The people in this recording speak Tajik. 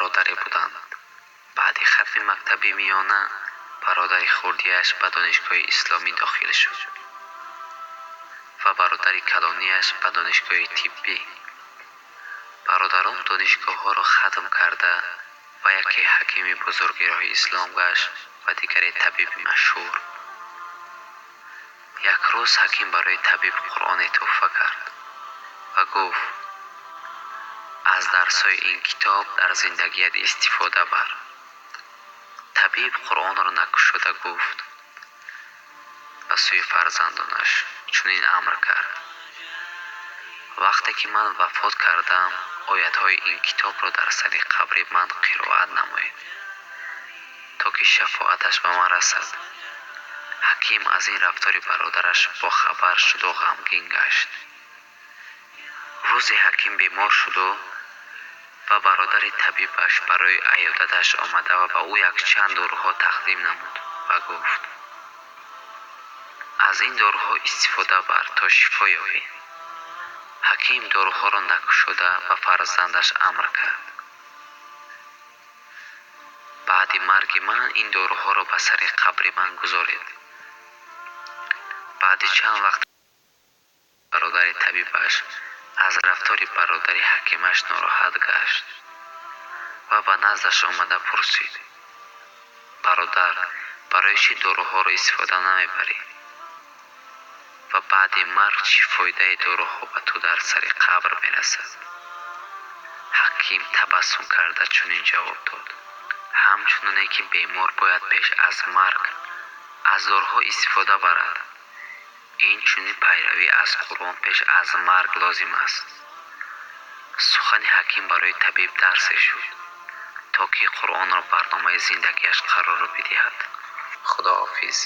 Бародаре буданд. Баъди хатми мактаби миёна бародари хурдиаш ба донишгоҳи исломӣ дохил шуд ва бародари калониаш ба донишгоҳи тиббӣ. Бародарон донишгоҳҳоро хатм карда ва яке ҳакими бузурги роҳи ислом гашт ва дигаре табиби машҳур. Як рӯз ҳаким барои табиб Қуръоне тӯҳфа кард ва гуфт: «Аз дарсҳои ин китоб дар зиндагият истифода бар». Табиб Қуръонро накушода гуфт, ба сӯи фарзандонаш чунин амр кард: «Вақте ки ман вафот кардам, оятҳои ин китобро дар сари қабри ман қироат намоед, то ки шафоаташ ба ман расад». Ҳаким аз ин рафтори бародараш бохабар шуду ғамгин гашт. Рӯзе ҳаким бемор шуду ва бародари табибаш барои аёдаташ омада ва ба ӯ якчанд доруҳо тақдим намуд ва гуфт: «Аз ин доруҳо истифода бар, то шифо ёбӣ». Ҳаким доруҳоро накушода ба фарзандаш амр кард: «Баъди марги ман ин доруҳоро ба сари қабри ман гузоред». Баъди чанд вақт бародари табибаш аз рафтори бародари ҳакимаш нороҳат гашт ва ба наздаш омада пурсид: «Бародар, барои чӣ доруҳоро истифода намебарӣ ва баъди марг чӣ фоидаи доруҳо ба ту дар сари қабр мерасад?» Ҳаким табассум карда чунин ҷавоб дод: «Ҳамчуноне ки бемор бояд пеш аз марг аз доруҳо истифода барад, инчунин пайравӣ аз Қуръон пеш аз марг лозим аст». Сухани ҳаким барои табиб дарсе шуд, то ки Қуръонро барномаи зиндагиаш қарор бидиҳад. Худоҳофиз.